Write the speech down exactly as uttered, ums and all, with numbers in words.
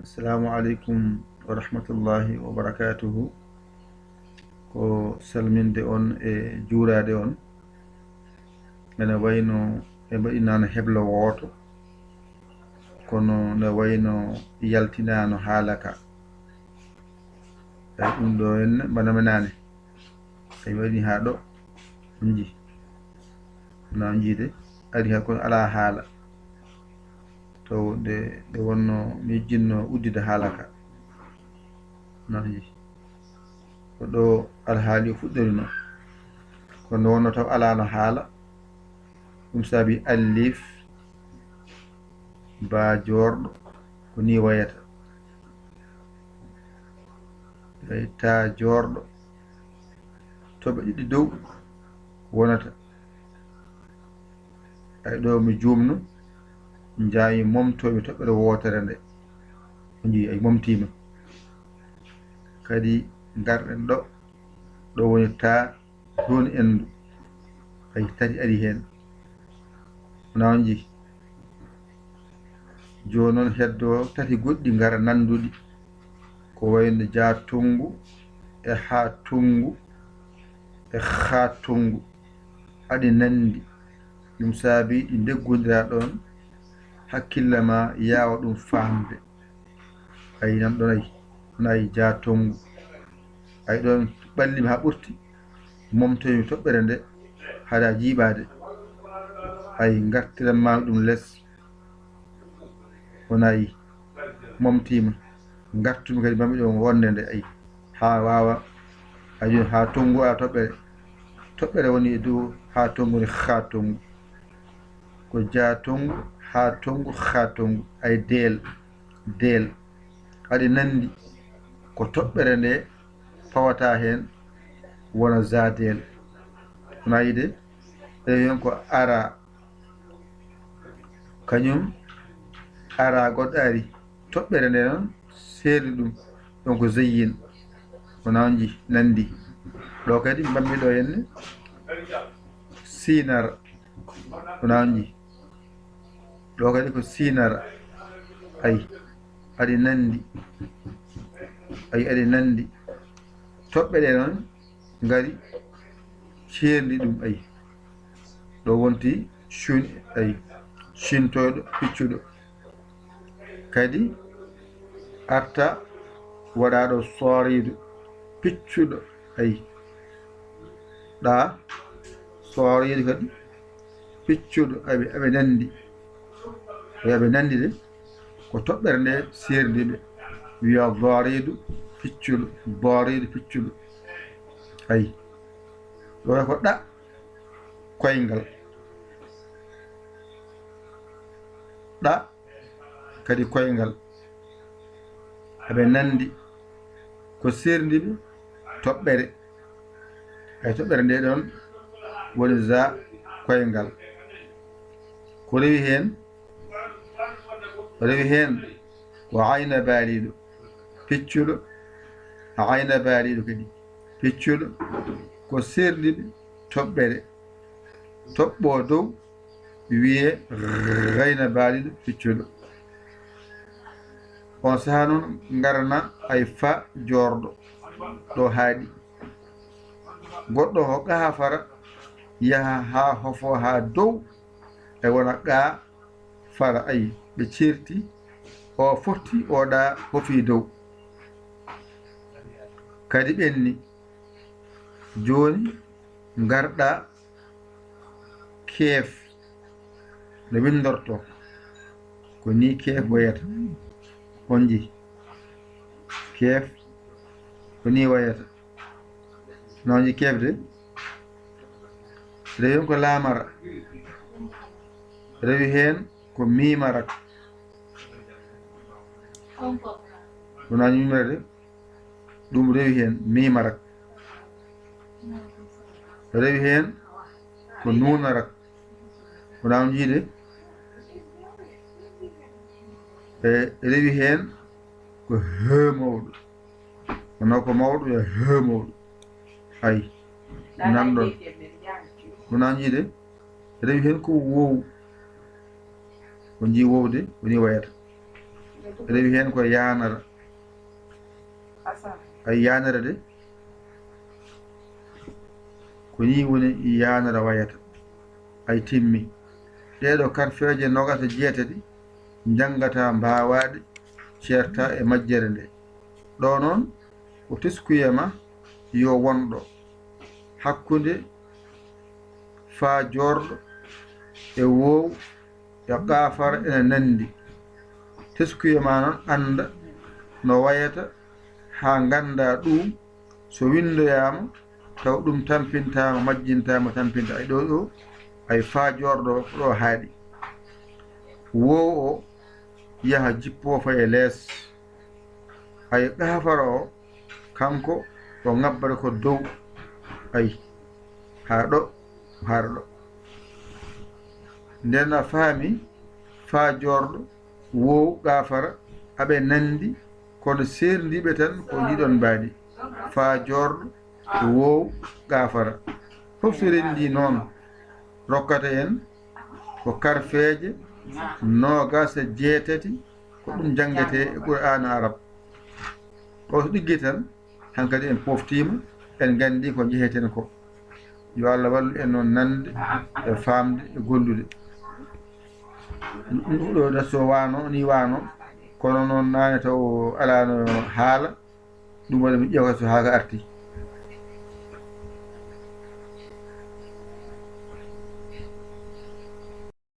Assalamu aleykum wa rahmatullahi wa barakatuhu. Ko salminde on e juuraade on. Ene wayno ɓe mbaɗinaano heblo wooto, kono ne wayno yaltinaano haala ka. Tawi ɗum ɗo henne mbano menaani. Tawi waɗi haa ɗo, on njii. Wona on njii de, ari haa kono alaa haala. To nde, nde wonno mi yejjinno uddude haala ka. Wona on njii. Ko ɗo alhaali o fuɗɗorino. Kono nde wonno taw alaano haala. Ɗum saabi alif, baa joorɗo, ko ni wayata. Tawi taa joorɗo, toɓe ɗiɗi dow wonata. Ay ɗo mi juumno, njaayi momtoomi toɓɓere wootere nde. O njii ay momtiima. Kadi ngarɗen ɗo, ɗo woni taa, ɗon endu. Ay tati ari heen. Wona on njii. Jooni noon heddoo tati goɗɗi ngara nannduɗi. Ko wayno jaa tonngu e haa tonngu e haa tonngu. Aɗi nanndi. Ɗum saabi ɗi ndeggondiraa ɗoon. Hakkille ma yaawa ɗum faamde. Ay nan ɗon ay. Wona ay jaa tonngu. Ay ɗon ɓalli mi haa ɓurti. Momtoymi toɓɓere nde hada jiiɓaade. Ay ngartiran ma ɗum les. Wona ay momtiima. Ngartumi kadi mbami ɗon wonde nde ay. Haa waawa. Ay jooni haa tonngu a toɓɓere. Toɓɓere woni e dow haa tonngu ne haa tonngu. Ko jaa tonngu haa tonngu haa tonngu. Ay deel. Deel. Aɗi nanndi ko toɓɓere nde fawata heen wona za deel. Wona yiide, tawi heen ko ara. Kañum ara goɗɗo ari. Toɓɓere nde noon seerdi ɗum. Ɗon ko zeyyin. Wona on njii nanndi. Ɗo kadi mbammi ɗo henne. Sinar. Wona on njii. Ɗo kadi ko sinara. Ay, aɗi nanndi. Ay, aɗi nanndi. Toɓɓe ɗe noon ngari ceerndi ɗum. Ay, ɗo wonti cun, ay, cintoyɗo, piccuɗo. Kadi arta waɗaaɗo sooriidu, piccuɗo. Ay, ɗa sooriidu kadi piccuɗo. Aɓe, aɓe nanndi. Aɓe, aɓe nanndi de, ko toɓɓere nde seerndi ɓe. Wiya dooriidu piccuɗo, dooriidu piccuɗo. Ay, ɗo ko ɗa koyngal. Ɗa kadi koyngal. Aɓe nanndi ko seerndi ɓe toɓɓere. Ay toɓɓere nde ɗon woni za koyngal. Ko rewi heen, rewi heen ko ayna baaliiɗo, piccuɗo, ayna baaliiɗo kadi, piccuɗo, ko seerndi ɓe toɓɓere. Toɓɓo dow wiye gayna baaliiɗo piccuɗo. On saha noon ngarana ay fa joorɗo ɗo haaɗi. Goɗɗo o qaa fara yaha haa hofo haa dow e wona qaa fara. Ay ɓe ceerti, o fotti, o ɗa hofi dow. Kadi ɓenni. Jooni ngarɗa keef no winndortoo. Ko nii keef wayata. On njii? Keef ko nii wayata. No on njii keef de? Rewi ko laamara. Rewi heen ko miimara. Wona miimara de. Ɗum rewi heen miimara. Rewi heen ko nuunara. Wona on njii de? E rewi heen ko he mawɗo. Wona ko mawɗo yo he mawɗo. Ay, nan ɗon. Wona on njii de? Rewi heen ko wow. On njii wow de, woni wayata. Rewi heen ko yaanara. Ay yaanara de, ko nii woni yaanara wayata. Ay timmi. Ɗee ɗoo karfeeje noogaas e jeetati njanngata mbaawaaɗe ceerta e majjere nde. Ɗoo noon ko teskuya ma yo won ɗo hakkunde faa joorɗo e woow e qaafara ena nanndi. Teskuya ma noon annda no wayata haa ngannda ɗuum so winndoyaama taw ɗum tampintaama, majjintaama, tampinta ay ɗoo ɗoo ay faa joorɗo ko ɗo haaɗi. Woow o yaha jippoo faye lees. Ay qaafara o kanko o ŋabbata ko dow ay haa ɗo haa ɗo. Nden a faami faa joorɗo woow qaafara aɓe nanndi kono seerndiiɓe tan ko ndiɗon mbaadi faa joorɗo woow qaafara. Fof so renndii noon rokkata en ko karfeeje noogaas e jeetati ko ɗum janngetee e Qur'aana Arab. O so ɗiggi tan hankadi en poftiima en nganndi ko njeheten ko. Yo Allah wallu en noon nande e faamde e gollude. Ɗum ɗo darsu o waano ni waano kono noon naane taw o alaano haala. Ɗum waɗi mi ƴeewa so haaka arti.